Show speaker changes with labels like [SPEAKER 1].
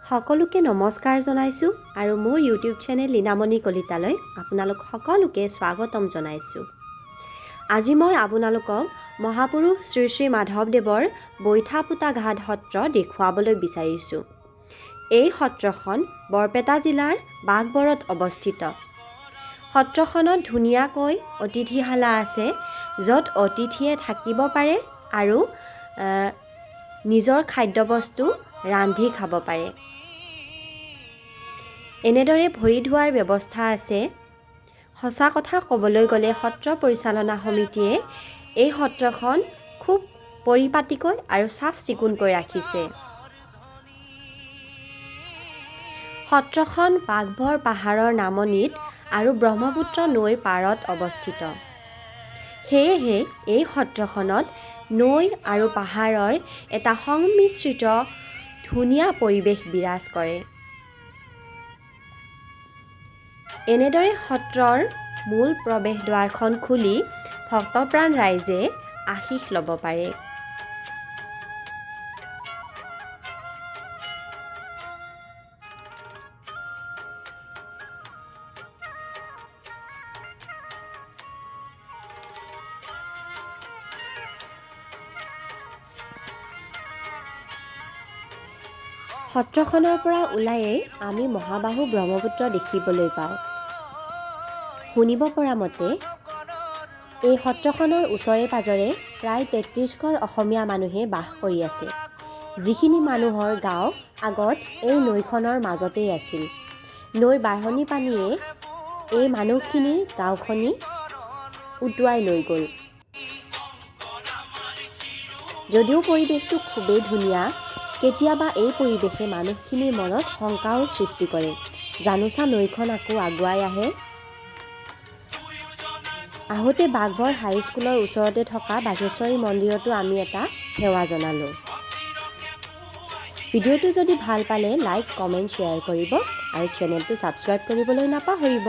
[SPEAKER 1] সকলোকে নমস্কাৰ জনাইছোঁ আৰু মোৰ ইউটিউব চেনেল লীনামণি কলিতালৈ আপোনালোক সকলোকে স্বাগতম জনাইছোঁ। আজি মই আপোনালোকক মহাপুৰুষ শ্ৰী শ্ৰী মাধৱদেৱৰ বৈঠাপুতা ঘাট সত্ৰ দেখুৱাবলৈ বিচাৰিছোঁ। এই সত্ৰখন বৰপেটা জিলাৰ বাঘবৰত অৱস্থিত। সত্ৰখনত ধুনীয়াকৈ অতিথিশালা আছে, য'ত অতিথিয়ে থাকিব পাৰে আৰু নিজৰ খাদ্যবস্তু ৰান্ধি খাব পাৰে। এনেদৰে ভৰি ধোৱাৰ ব্যৱস্থা আছে। সঁচা কথা ক'বলৈ গ'লে সত্ৰ পৰিচালনা সমিতিয়ে এই সত্ৰখন খুব পৰিপাটিকৈ আৰু চাফ চিকুণকৈ ৰাখিছে। সত্ৰখন বাঘবৰ পাহাৰৰ নামনিত আৰু ব্ৰহ্মপুত্ৰ নৈৰ পাৰত অৱস্থিত। সেয়েহে এই সত্ৰখনত নৈ আৰু পাহাৰৰ এটা সংমিশ্ৰিত ধুনীয়া পৰিৱেশ বিৰাজ কৰে। এনেদৰে সত্ৰৰ মূল প্ৰৱেশদ্বাৰখন খুলি ভক্তপ্ৰাণ ৰাইজে আশীষ ল'ব পাৰে। সত্ৰখনৰ পৰা ওলায়েই আমি মহাবাহু ব্ৰহ্মপুত্ৰ দেখিবলৈ পাওঁ। শুনিব পৰা মতে এই সত্ৰখনৰ ওচৰে পাঁজৰে প্ৰায় 33 ঘৰ অসমীয়া মানুহে বাস কৰি আছে, যিখিনি মানুহৰ গাঁও আগত এই নৈখনৰ মাজতেই আছিল। নৈৰ বাঢ়নী পানীয়ে এই মানুহখিনিৰ গাঁওখনি উটুৱাই লৈ গ'ল। যদিও পৰিৱেশটো খুবেই ধুনীয়া, কেতিয়াবা এই পৰিৱেশে মানুহখিনিৰ মনত শংকাও সৃষ্টি কৰে। জানোচা নৈখন আকৌ আগুৱাই আহে। আহোঁতে বাঘবৰ হাইস্কুলৰ ওচৰতে থকা বাঘেশ্বৰী মন্দিৰতো আমি এটা সেৱা জনালোঁ। ভিডিঅ'টো যদি ভাল পালে লাইক, কমেণ্ট, শ্বেয়াৰ কৰিব আৰু চেনেলটো ছাবস্ক্ৰাইব কৰিবলৈ নাপাহৰিব।